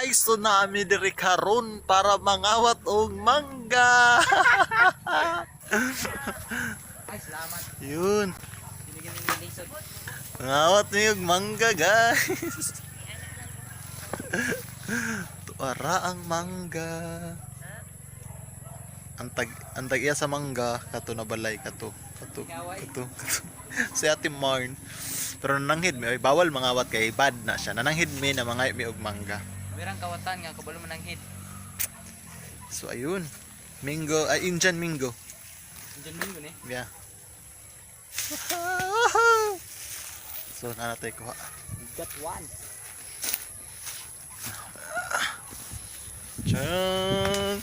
Guys, so naami diri karon para mangawat og mangga. Ay, salamat. Yun. Binigyan ninyo ng lisod. Mangawat ni og mangga, guys. Tuara ang mangga. Ang tag iya sa mangga kato na balay kato kato kato kato. Si Ate Marn. Pero nananghid mi, oy, bawal mangawat kay bad na siya. Nananghid mi na mangay mi og mangga. Merang kawatan nga kabalo man ang hit. So ayun. Mingo, ay Indian Mingo. Diyan mingo ni. Yeah. So nanatay ko. We got one. Chan.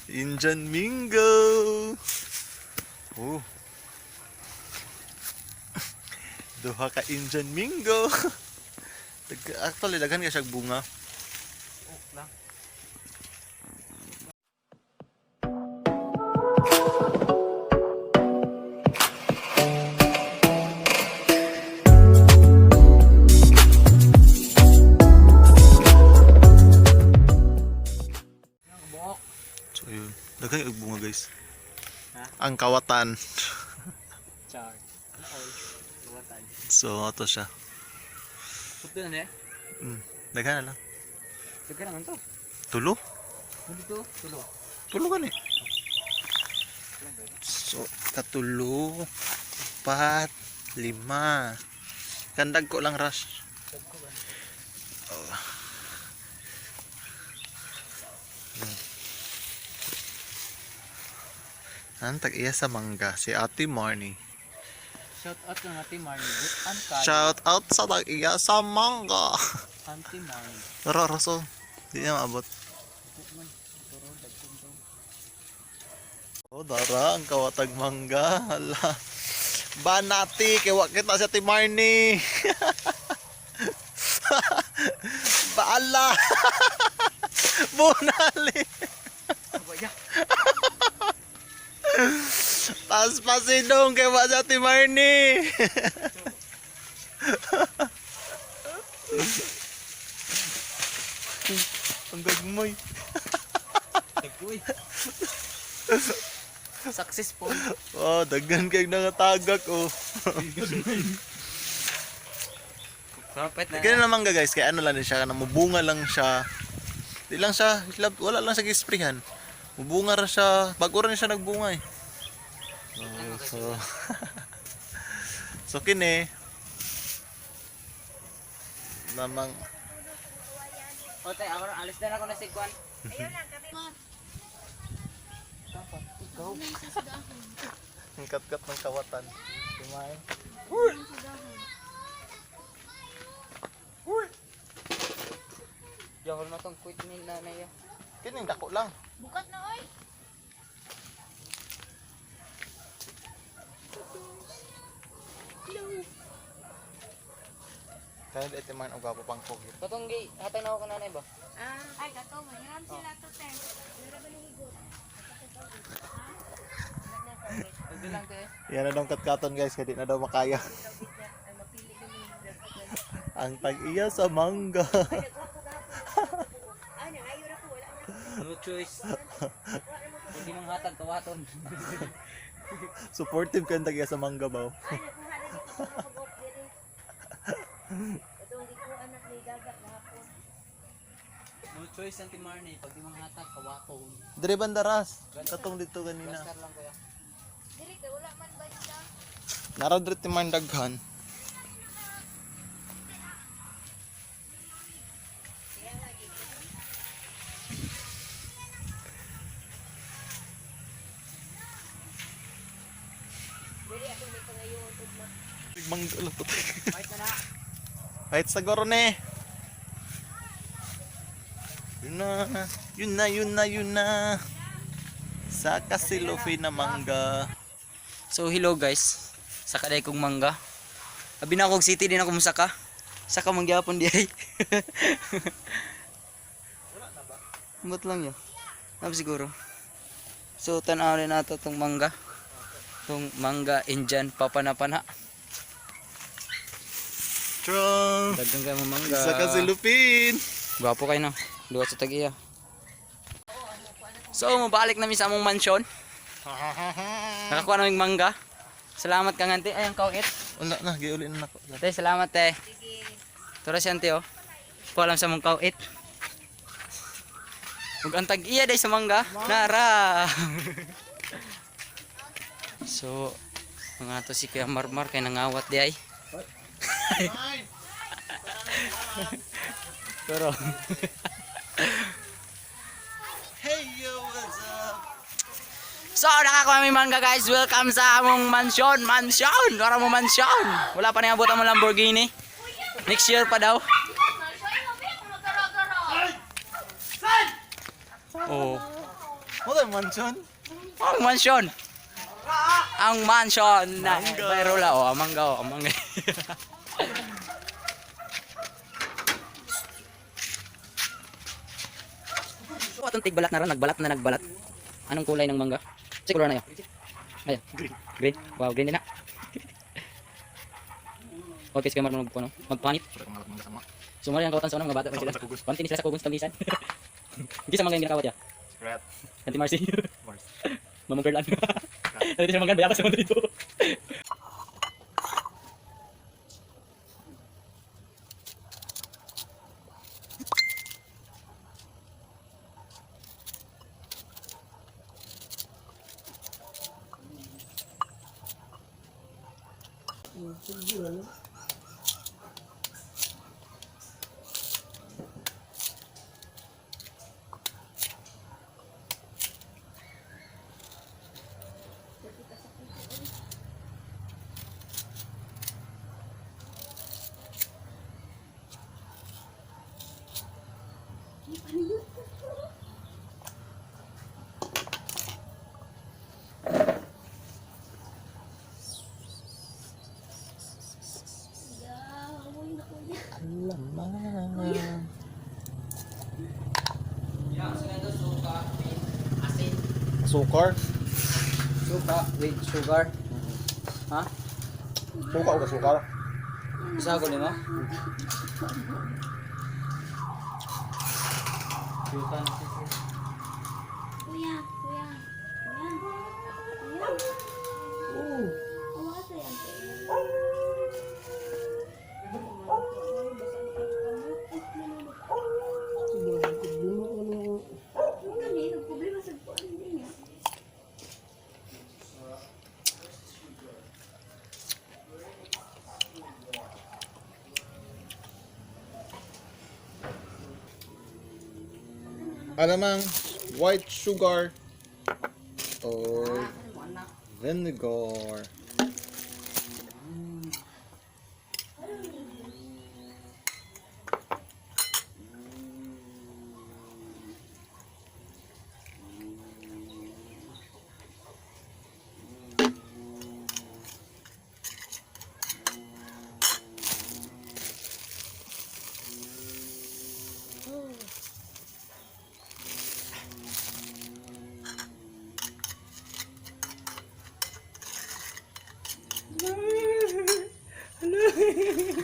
Indian Mingo. Oh. Duha ka Indian Mingo. Actually daghan ka siya bunga. Oh, lang. Buhok. So ayun, daghan kag bunga, guys. Ha? Ang kawatan. Char. All. Kawatan. So ato siya. Puto na niya. Daghan na lang. Daghan naman to. Tulo? Ano to? Tulo. Tulo gani. So, katulo, apat, lima. Kandag ko lang, Rush. Oh. Ang tag-iya sa mangga, si Ate Marnie. Shout out lang Ate Marnie. Butan ka. Shout out sa tag-iya sa mangga. Ate Marnie. Tara, Raso. Di na maabot. Man. Turo, daghan to. Oh, dara, ang kawatag mangga. Hala. Banati, kay wa kita si Ate Marnie. Baala. Bunali. Aba, ya. Taas pasidong kay wa si Ate Marnie. Ang gagmay. Dagkoy. Successful. Oh, daghan kay nangatagak oh. Kapit na. Ganun naman ga guys, kaya ano lang din siya, namubunga lang siya. Di lang siya, wala lang siya gisprihan. Mubunga ra siya, bago ra ni siya nagbunga eh. So, so kini namang O, tay, ako na. Alis na ako na si Kwan. Dapat ikaw. ang katkat ng kawatan. Kumain. Yahol na tong quit ni nanay. Kini dako lang. Bukat na oy. Kaya ito man og gwapo pang kogit. Katong gi, hatay na ako ka nanay ba? Ah, ay kato mahiram sila to te. Pwede lang te. Yan na daw katkaton guys, kaya di na daw makaya. Ang tag-iya sa mangga. No choice. Hindi mong hatag, kawaton. Supportive ka ang tag-iya sa mangga ba? No choice, Auntie Marnie. Pag di mong hatag, kawaton. Dire bandaras. Katong dito kanina. Basta lang kuya. Dili kay wala man ba siya. Nara dire ti man daghan. Mangga lang to. Kahit na na. Kahit sa gorone. Yun na, yun na, yun na, yun na. Sa kasilofi na mangga. So hello guys. Saka day kong mangga. Abi na akong city din ako musaka. Saka mangyapon di ay. Ambot lang yun. Nap siguro. So tan-aw rin nato tong mangga. Tong mangga Indian papanapana. Trong! Dagang kayo mga mangga. Sa kasilupin! Gwapo kayo no. Duwa sa tag-iya. So, mabalik namin sa among mansyon. Nakakuha namin mangga. Salamat kang ante. Ay, ang kawit. Wala na, giuli na nako. Te, salamat te. Tura si ante oh. Kuha lang sa mong kawit. Ug ang tag-iya day sa mangga. Nara. So, mga to si Kuya Marmar kay nangawat di ay. Pero Hey yo, what's up? So, nakakuha kami mangga guys. Welcome sa among mansyon. Mansyon! Wala mo mansyon. Wala pa nang abot ang Lamborghini. Next year pa daw. Oh. Mo tayo mansion? Ang mansyon. Ang mansyon na Bayrola oh, ang mangga oh, ang mangga. So, atong tigbalat na ron, nagbalat na nagbalat. Anong kulay ng mangga? Sa color na yun. Ayan. Green. Green. Wow, green din na. Okay, sige marunong mag ano, magpanit. Sumali ang kawatan sa mga bata pa sila. Pantin sila sa kugon sa tamisan. Hindi sa mga yung ginakawat ya. Rat. Anti Marcy. Mars. Mamang Perlan. Dito siya manggan, bayabas naman dito. Alaman. Asin. Sukar? Suka with sugar. Ha? Suka o sukar? Isa ko nimo? Kuya, kuya, kuya. Kuya. Oo. Awa sa yan, te. Ang gani, nagproblema sa kuan din niya. Alamang white sugar or vinegar.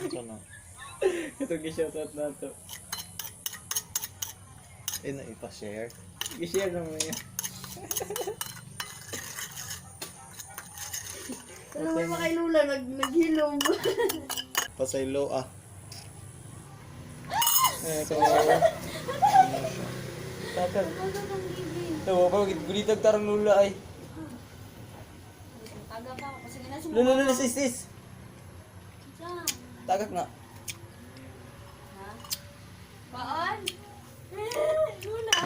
Ito na. Ito gi-shoutout na to. Eh, na ipa-share. Gi-share na mo yan. Ano may mga lula, naghilom. Pasaylo ah. Eh, Tatag. Tawa pa gulitag tarong lula ay. Aga pa ako kasi nga Lula lula sis sis. Tagak na. Paan? Lula.